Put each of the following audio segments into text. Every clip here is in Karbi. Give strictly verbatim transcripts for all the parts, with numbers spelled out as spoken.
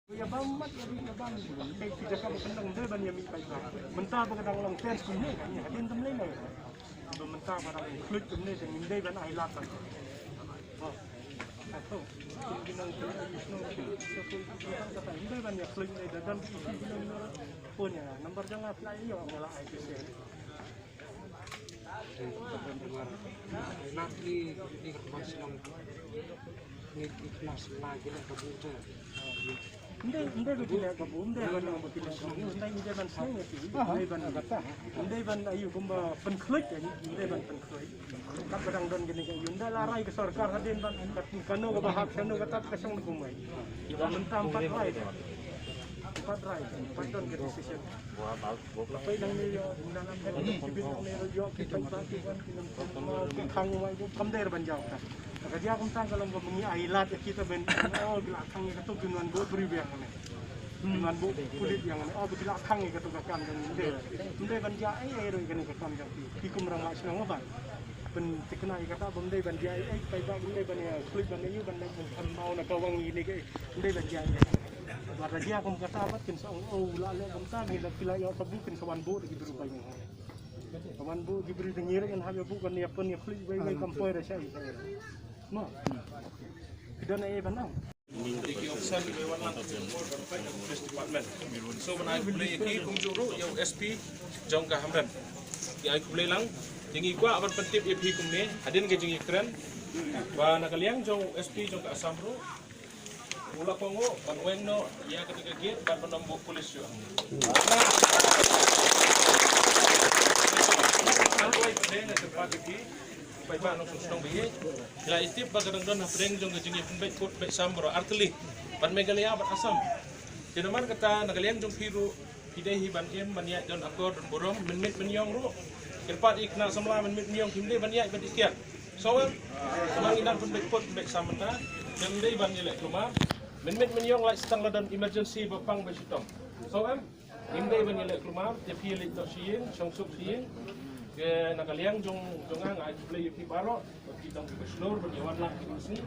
Ya bang mat ya bang ya bang. Dei kita ka bukan dang dei ban ya mi pai pai. Menta ba kadang long ten sini kan ya din tem le le. Ba menta ba dang klik tem le dan dei ban ai lak kan. Oh. Satu. Dei ban ya klik le dan pun ya number jangan apply yo ngala ai ke. Ndai, ndai betul ya, Babu, ndai ban, ndai ban sang ya, ndai ban, ndai ban ayu kumba penklik ya, ndai ban penklik. Kat padang don gini kayu, ndai larai ke sorkar hadin ban, kat kano ke bahak, kano ke tat kesang kumai. Ya, mentang empat rai. Empat rai, empat don ke decision. Apa yang ni, dalam hadin, sibin ni, yo, kita bagi kan, kita mau ke khang mai, kam der ban jauh kan. Kaja kum tang kalau mengi ailat kita ben, oh, bila khang ya ketuk junwan go beri biang ni. Junwan go kulit yang ni, oh, bila khang ya ketuk kam dan ndai. Ndai ban ja ai ai roi kan kam jauh. Hikum rang mas nang ban. Pen tikna ya kata bom ndai ban ja ai ai pai ba ndai ban ya kulit ban yu ban ndai ban mau na kawang ini ke ndai ban ja ai. Wata ja kum kata bat kin sa ong, oh, la le kum ta ni la pila ya kabu kin sa wan bo di beri pai ni. Kawan bu gibri dengir kan habis bu kan ya pun ya fleet bai bai kampoi rasa itu. No. Kita na eh banang. Tiki opsan di Dewan Lang Police Department. So ban ai khublei ki kum juru ya S P jong ka Hamren. Ya ai khublei lang. Tinggi kwa aban pentip ya phi kum ne hadin ke jingkren. Ba na kaliang jong S P jong ka Assam ro. Ula kongo, ban weng no, ya ketika gate, ban penom bu police yo. Ang kuai pedeng na tempat di, pai pa no susnong biye. Kila itip ba kadang don hapdeng jong kajingi pun baik kut baik sambro arteli. Ban Meghalaya, ban Assam. Tinaman kata na kaliang jong phi ro, phi dei hi ban im, ban ya don akor, don borom, menmit menyong ro. Kerpat ik na samla menmit menyong him dei ban ya ban ikiat. So, amang inang pun baik pun baik samanta, yang dei ban ilek rumah. Menmit menyong lai setang ladan emergency bapang bai sitong. So, em, im dei ban ilek rumah, ya phi ilek tok siying, songsuk siying. Ke na kaliang jong, jong ang ai khublei ya phi baroh, phi tong phi baslor, ban yawan lang phi sini.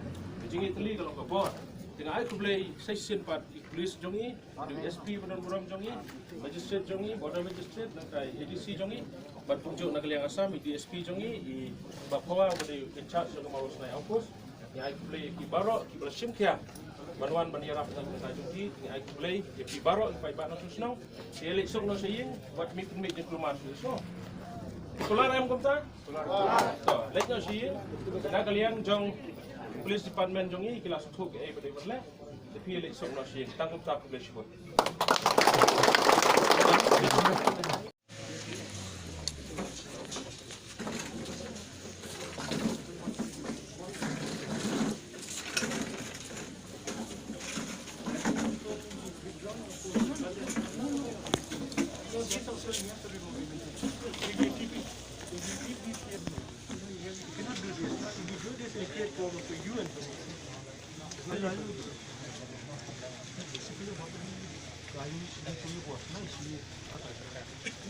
Jingiteli kalau kabor. Tengah ai khublei session pat police jong i, D S P padon burom jong i, magistrate jong i, border magistrate, nangkai A D C jong i, bat pungjo na kaliang Assam, i D S P jong i, i Baphawa, bade in charge jong Maros Nai Aupus, ni ai khublei ki baroh, ki bala shim khia, ban wan ban yarap na kaliang jong i, ni ai khublei, ki baroh, ki pai ba na susnong, ki elek sok no seying, bat mi pun mi jeng klumar so. Solar em kumta? Solar. So, lek no seying, na kaliang jong police department jong i, ki la suk eh bade bade. Tapi lek sok no seying, tangkup tap khublei shibun.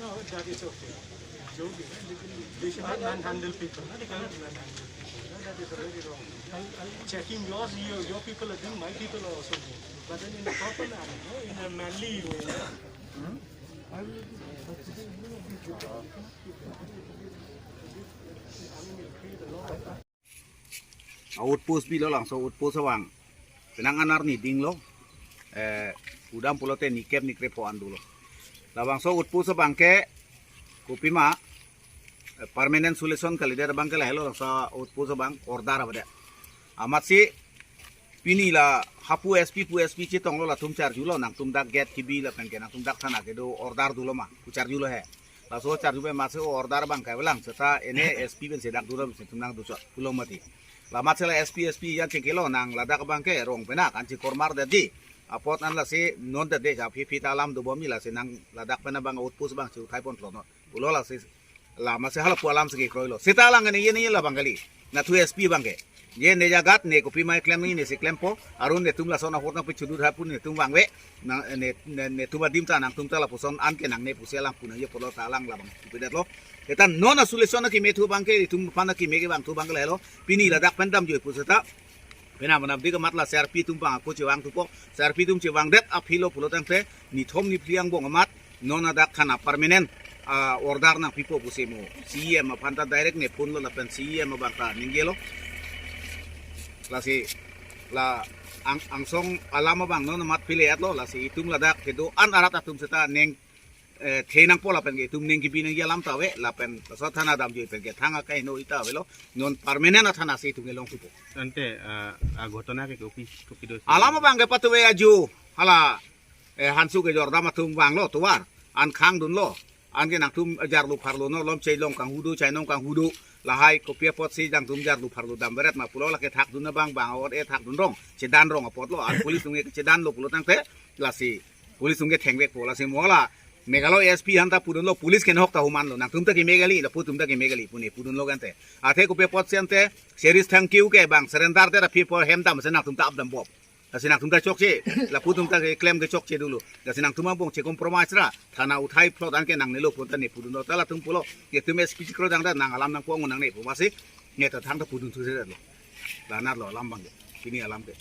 No, that is okay. They should not manhandle people. No, they cannot manhandle people. No, that is very wrong. Checking yours, your, your people are doing, my people are also doing. But then in a proper manner, no, in a manly way. Outpost bi lo, labangso outpost abang. Penang anerni dinglo. Eh, udam pulote nikep nikre po an dolo. Labangso outpost abang ke kopima, eh, permanent solution kalidet abang ke lahelo, labangso outpost abang order avedet. Amatsi pini la hapu S P pu S P chetonglo, latum charjulo, nangtum dak gate kebi lapen ke nangtum dak thana kedo order dolo ma, pu charjulo he. Laso charju pen amatsi order abang kaivalang, seta ene S P pen si dak dura pen si tum nangduchot pulo mati. La amatsi la S P S P yan chingkilo, nang ladak abang ke rong penak ansi kormar dadi. Apot an lasi non dadi, ja phi phi ta alam dobom mi, lasi nang ladak pen abang outpost abang si uthai pon tlo non pulo, lasi la amatsi hala pu alam si kekroilo. Seta lang ne yen yen labang kali. Nathu S P abang ke. Ye ne jagat ne kopima klem ni ne si klempo. Arun netum lason ahut nangpichudut ha pu netum vangve. Na ne, ne, netum adim ta nangtum ta lapuson an ke nangne pusi alam pu nangji pulo ta alang labang pidetlo. Eta non a-solution na keme thu abang ke, itum aphan na keme ke abang thu abang ke lahelo. Pini ladak pen damjoi pu seta. Penang penang di kemat la C R P atum abang ako chevang thupo. C R P atum chevangdet aphi lo pulo tangte nithom niphli angbong amat non adak thana permanent, ah, order nangpipo pusi mo C E M aphan ta direct ne phone lo lapen C E M abang ta ningjelo. Lasi la ang, angsong alam abang non amat pile-etlo, lasi itum ladak kedo-an arat atum seta ning, eh, the nangpo lapen ke itum ning kebi nangji alam ta ave lapen laso thana damjui pen ke thang akai no ita avelo, non permanent athana si itum kelong thupo. Ante, ah, a ghotona ke kopi kopi do? Alam abang ke patuve aju hala, eh, hansu kejor dam atum vanglo tovar, an khang dunlo, anke nangtum jarlo pharlo, non lom chai long kanghu do, chai nong kanghu do, lahai kopi apotsi nangtum jarlo pharlo dam beret ma pulo, lake thak dun abang bang or e thak dun rong, chedan rong apotlo, an police atum ke chedanlo pulo tangte, lasi police atum ke thengvekpo, lasi mo la Meghalaya S P aphan ta pudunlo, police ke nok ta humanlo, nangtum ta keme kali, lapu atum ta keme kali pune pudunlo kante. Athe kopi apotsi ante, Series Thangkeo ke bang surrender te aphi apor hem dam se nangtum ta apdam bop. Lasi nangtum ta chokche, lapu atum ta keklem ke chokche dolo. Lasi nangtum angbong che compromise ra, thana uthai plot anke nangnelo pu ta ne pudunlo, ta latum pulo, ke itum S P chikro dang ta nang alam nangpo nangne pu masi, ne ta thang ta pudun thu se lo. La nat lo alam abang ke, pini alam ke.